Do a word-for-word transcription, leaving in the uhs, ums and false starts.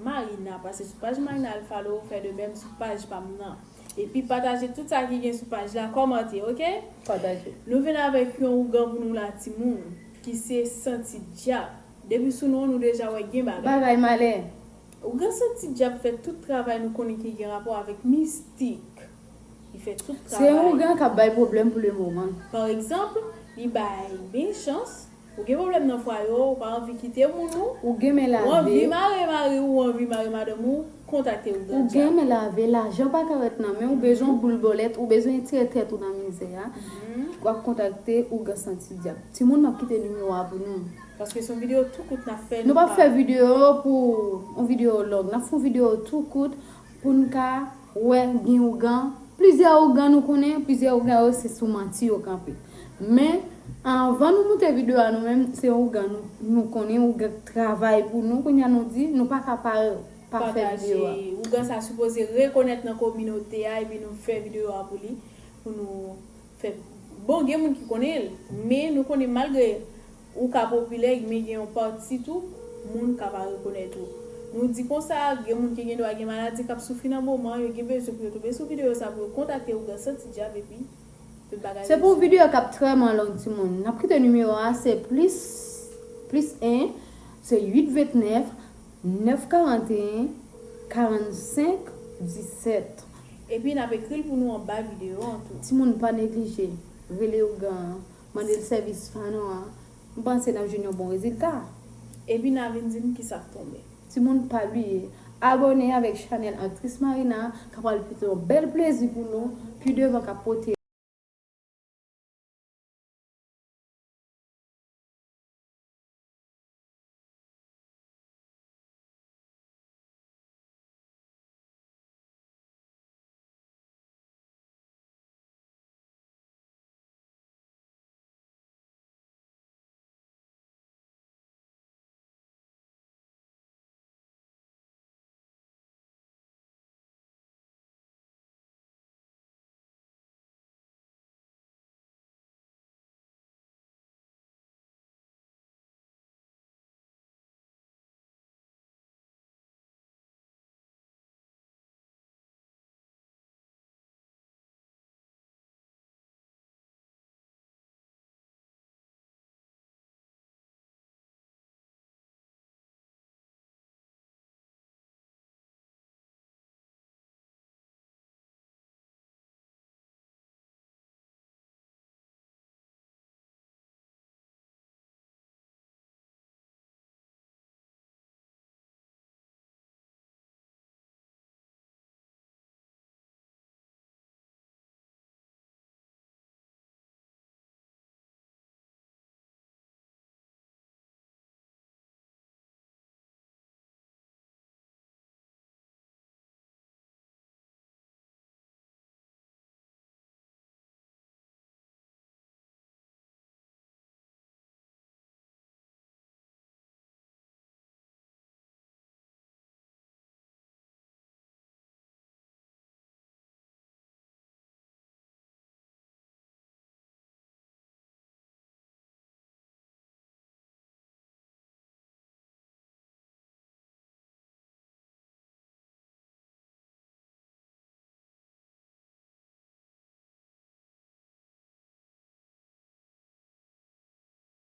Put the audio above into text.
Marina, pase sou paj Marina al follow, fè de menm sou paj pa m nan. Epi pataje tout sa ki gen sou paj la, kòmante, oke? Pataje. Nou vin avèk yon ougan pou nou la, timoun, ki se Santi Dyab. Depi sou non, nou deja wè gen bagay. Bagay malè. Ougan Santi Dyab fè tout travay nou konnen ki gen rapò avèk mistik. Li fè tout Se yon travay. Ougan k ap bay pwoblèm pou le moman. Pa egzanp, li bay men chans. Ou gen pwoblèm nan fwaye w, ou pa anvi kite moun ou. Ou gen men Ou anvi lave. mare mari w, ou anvi mare madanm ou, kontakte Ougan Ou Dyab. gen men lave, lajan pa ka ret nan men, ou bezwen boul bòlèt, ou bezwen tire tèt ou nan mizè a. W ap kontakte Ougan Santi Dyab. Timoun, m ap kite nimewo a pou nou. Paske se yon videyo tou kout n ap fè. Nou p ap fè videyo pou yon videyo long. N ap fè yon videyo tou kout pou n ka wè gen ougan. Plizyè ougan nou konnen, plizyè ougan yo se sou manti yo kanpe. Men, anvan nou moute videyo a nou menm, se yon ougan nou, nou konnen, ougan k travay pou nou. Kounye a nou di, nou pa ka pa, pa fè videyo a. Pataje. Ougan sa sipoze rekonèt nan kominote a, epi nou fè videyo a pou li, pou nou fè. Bon, gen moun ki konnen l, men nou konnen malgre ou ka popilè, men gen yon pati tou, moun ka pa rekonèt ou. Nou di konsa, gen moun ki gen dwa gen maladi k ap soufri nan moman, yo gen bezwen pou yo tonbe sou videyo sa pou yo kontakte Ougan Santi Dyab epi tout bagay. Se pou yon videyo k ap trèman long, timoun. N ap kite nimewo a, se plis, plis en, se uit vennèf, nèf karanteyen, karannsenk, disèt. Epi n ap ekri l pou nou anba videyo an tou. Timoun, pa neglije. Rele ougan an. Mande l sèvis fanon an. M panse n ap jwenn yon bon rezilta. Epi n a vin di m kisa k tonbe. Timoun, pa bliye abòne avèk chanèl Aktris Marina, k ap pral pote yon bèl plezi pou nou pi devan, k ap pote